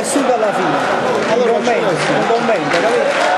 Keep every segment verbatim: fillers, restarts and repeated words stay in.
Su par la fine. Alora, un commento, un commento, capito?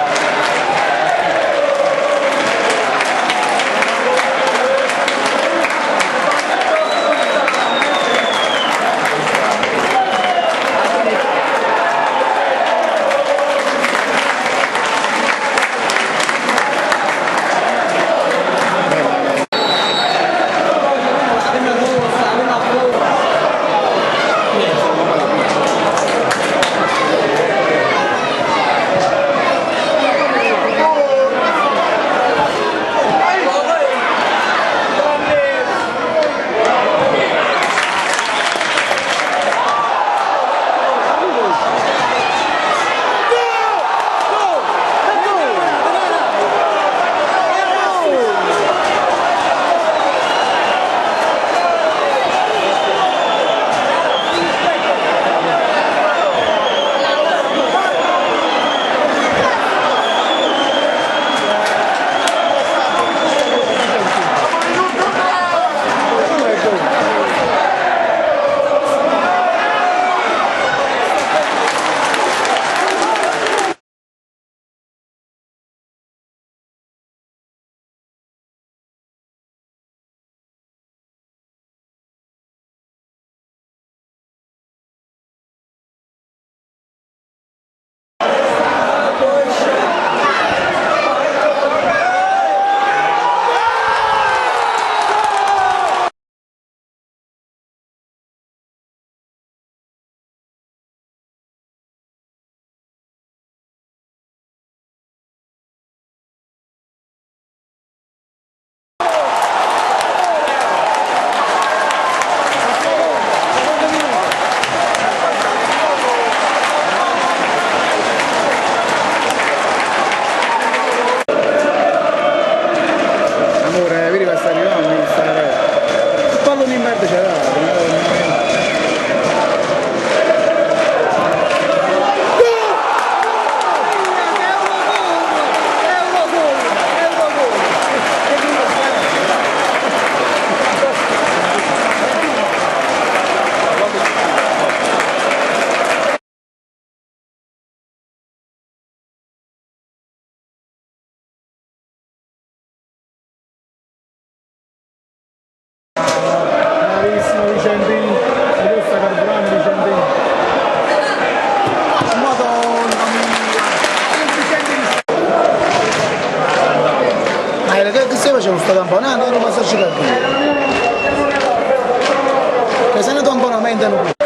Amore, vedi che sta rivando, sta... Che pallone in merda c'è dato, Madonna mia. Bravissimo Vicentino, e lui sta carburando Vicentino. Madonna mia. Ma che, che stai facendo sto tamponando? Io non posso cercare più. Che se ne tamponamento non